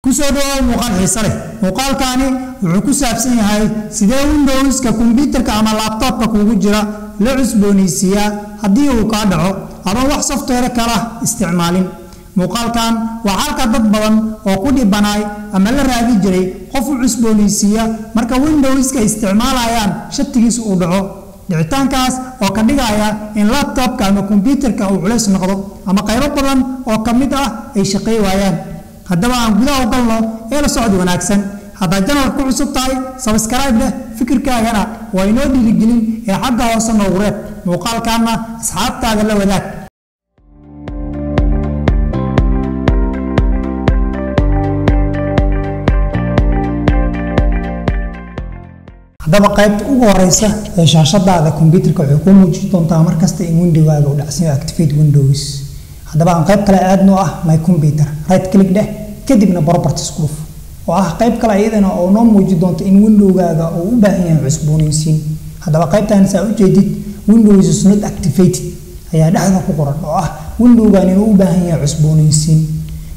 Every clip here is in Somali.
Kusoo dhawow muuqaal xiise leh. Muuqaalkaani wuxuu ku saabsan yahay sidee Windowska kombiyuutarka ama laptopka kuugu jira loo cusboonaysiiyaa haddii uu kaa dhaco ama wax software kala isticmaalin. Muuqaalkan waa xalka dad badan oo ku dhibanaay ama la raadi jiray qof u cusboonaysiiya marka Windowska isticmaalayaan shatigiisa uu dhaco, dhicitaankaas oo ka dhigaya in laptopka ama kombiyuutarka uu culays noqdo ama qaybo badan oo ka mid ah ay shaqey waayaan. Haddaba aan gudaha u galno ee la socod wanaagsan. Haddaad channelka ku cusub tahay, subscribe leh, fikirkaagana waa inoo dhiirigelin ee xagga hoose noogu reeb, muuqaalkaana asxaabtaada la wadaag. Haddaba qaybta ugu horeysa ee shaashadaada kombiyuutarka waxay kuu muujin doontaa markasta in windowgaaga uu dhacsan yahay activate Windows. Haddaba aan qayb kale aadno ah My Computer, right click dheh, kadibna Properties ku dhuf, oo ah qayb kale iyadana oo noo muuji doonta in windowgaaga uu u baahan yahay cusboonaysiin. Haddaba qaybtan saa ujeedid, "Windows is not activated" ayaa dhexda ku qoran, oo ah windowgan inuu u baahan yahay cusboonaysiin.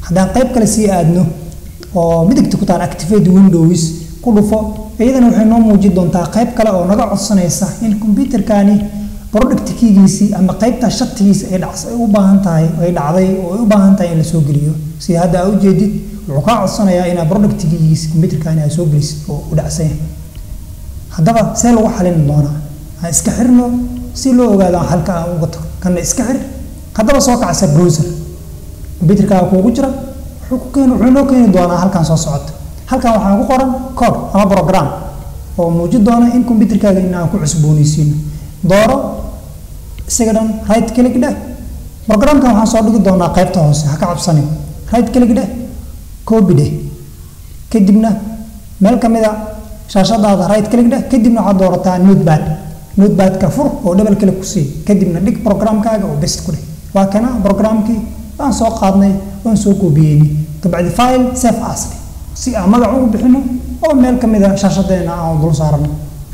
Haddaan qayb kale sii aadno oo midigta ku taal Activate Windows ku dhufo, iyadana waxay noo muujin doontaa qayb kale oo naga codsanaysa in kombiyuutarkani product keygiisii ama qaybta shatigiisa ay dhacs ay u baahan tahay, ay dhacday oo ay u baahan tahay in la soo geliyo. Sida hadda aa ujeedid, wuxuu kaa codsanayaa inaad product keygiisa kombiyuutarkani aad soo gelisid oo u dhacsan yahay. Haddaba see lagu xalin doonaa? Aan iska xirno si loo ogaado aan halka aan uga tago kana iska xir. Haddaba soo kacsa browser kombiyuutarkaaga kuugu jira, wuxuu ku keeni, wuxuu noo keeni doonaa halkan soo socota. Halkan waxaa ku qoran code ama program oo muujin doona in kombiyuutarkaaga in aan ku cusboonaysiino. Dooro isaga dhan, right click dheh. Programkan waxaan soo dhigi doonaa qaybta hoose, ha ka cabsanin. Right click dheh, copy dheh, kadibna meel ka mid a shaashadaada right click dheh, kadibna waxaad doorataa Notepad. Notepadka fur oo double click ku sii, kadibna dhig programkaaga oo paste ku dheh. Waa kana programkii waan soo qaadnay, waan soo koobiyeynay. Kabacdi File, Save As dheh si aan magac ugu bixino oo meel ka mid a shaashadeena aan dul saarano.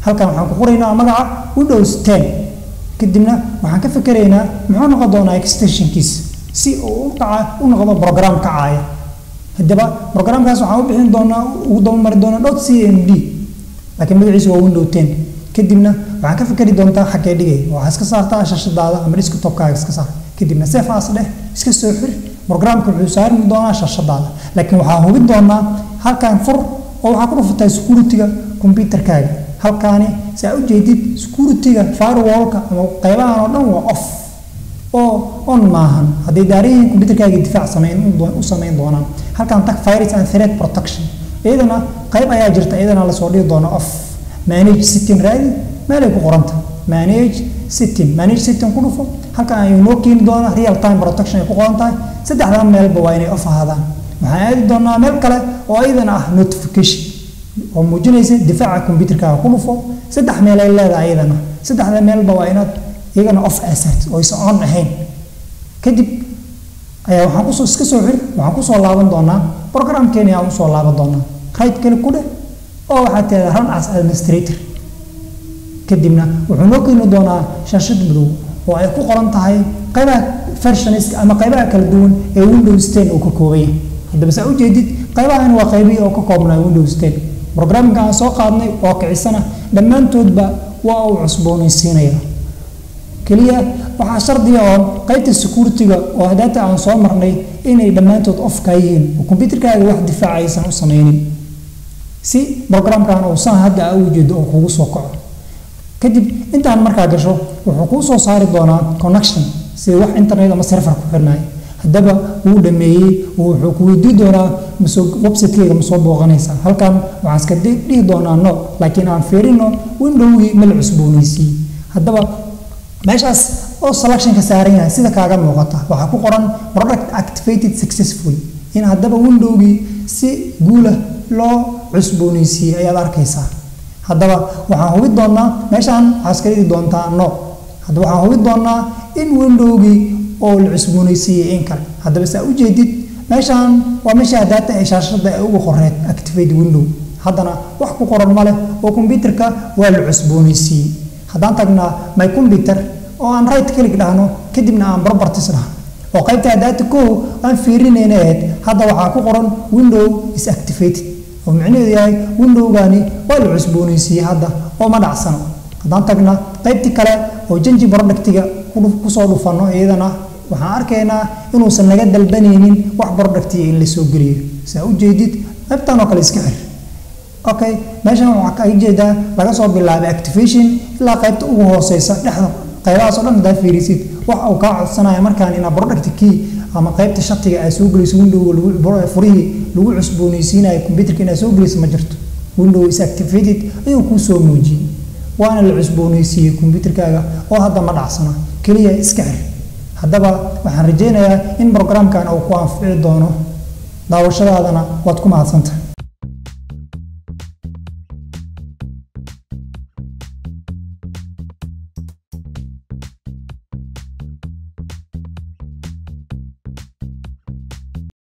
Halkan waxaan ku qoraynaa magaca Windows 10, kadibna waxaan ka fikeraynaa muxuu noqon doonaa extensionkiisa si uu u kaca u noqdo program kacaaya. Haddaba programkaas waxaan u bixin doonaa, ugu dabamari doonaa .cmd, laakiin magaciisu waa Windows 10. Kadibna waxaan ka fikeri doontaa xaggee dhigay. Waxaa iska saartaa shaashadaada ama desktopkaaga iska saar, kadibna Save As dheh, iska soo xir. Programka wuxuu saarmi doonaa shaashadaada, laakiin waxaa hubin doonaa halkan fur oo waxaa ku dhufataa security-ga computerkaaga. Halkaani si aa ujeedid, security-ga firewall-ka ama qaybahan oo dhan waa off oo on maahan. Hadday daaran yihiin, computerkaaga difaac samayn u samayn doonaan. Halkan tag, Virus and Threat Protection, iyadana qayb ayaa jirta, iyadana lasoo dhigi doona off. Manage Setting raadi, meelay ku qoranta Manage Setting. Manage Setting ku dhufo, halkan ayuu noo keeni doonaa Real Time Protection ay ku qoran tahay. Saddexdan meelba waa inay off ahaadaan. Waxaan aadi doonaa meel kale oo iyadana ah Notification oo muujinaysa difaaca computerkaaga. Ku dhufo, saddex meel ay leedahay iyadana. Saddexda meelba waa inaad iyagana off asaartid oo aysan on ahayn. Kadib ayaa waxaan kusoo iska soo xir, waxaan kusoo laaban doonaa programkeeni, aan usoo laaban doonaa. Right click ku dheh oo waxaad tiahdaa Run as Administrator. Kadibna wuxuu noo keeni doonaa shaashad madow oo ay ku qoran tahay qaybaha versionska ama qaybaha kala duwan ee Windows 10 uu ka kooban yahay. Haddaba saa ujeedid, qaybahan waa qaybihii oo ka koobnaa Windows 10. Programka aan soo qaadnay oo kicisana dhammaantoodba waa uu cusboonaysiinaya. Keliya waxaa shardiga oo qaybta security-ga oo hadaata aan soo marnay inay dhammaantood off ka yihiin oo computerkaaga wax difaaca aysan u samaynin, si programkan uusan hadda aa ujeedo oo kugu soo kaco. Kadib intaan markaa gasho, wuxuu kuu soo saari doonaa connection sida wax internet ama server ku xirnaya. Haddaba wuu dhameeyey oo wuxuu ku weydii doonaa masoo website-keyga ma soo booqanaysaa. Halkan waxaan iska dhihi doonaa no, laakiin aan fiirino windowgii ma la cusboonaysiiyey. Haddaba meeshaas oo selectionka saaran yahay, sida kaaga muuqata, waxaa ku qoran "Product activated successfully". In haddaba windowgii si guula loo cusboonaysiiyey ayaad arkaysaa. Haddaba waxaan hubi doonaa meeshaan waxaa iska dhigi doontaa no. Haddaba waxaan hubi doonaa in windowgii oo la cusboonaysiiyey in kale. Haddaba saa ujeedid, meeshaan waa meesha data ee shaashada ay ugu qoreed Activate Window. Haddana wax ku qoran ma leh oo computerka waa la cusboonaysiiyey. Haddaan tagnaa My Computer oo aan right click dhahno, kadibna aan Properties dhahno, Oo qaybta data kow aan fiirinayna ahayd, hadda waxaa ku qoran "Window is activated", oo micnaheedu yahay windowgani waa la cusboonaysiiyey hadda oo ma dhacsano. Haddaan tagna qaybtii kale oo change productiga kusoo dhufanno, iyadana waxaan arkaynaa inuusan naga dalbanaynin wax productiga in la soo geliyo. Saa u jeedid, qaybtan oo kale iska xir. Okay, meeshan waxaa kaga jeedaa laga soo bilaabay activation ilaa qaybta ugu hooseysa dhexda, qaybahaas oo dhan haddaa fiirisid, wax uu kaa codsanaya markaan inaad product key ama qaybta shatiga aad soo geliso, windowga lagu furihii lagu cusboonaysiinayo computerka inaad soo geliso, ma jirto. "Window is activated" ayuu kuu soo muujiyey, waana la cusboonaysiiyey computerkaaga oo hadda ma dhacsana, keliya iska xir. Haddaba waxaan rajaynayaa in programkan uu ku anfici doono. Daawashadaadana waad ku mahadsantahay.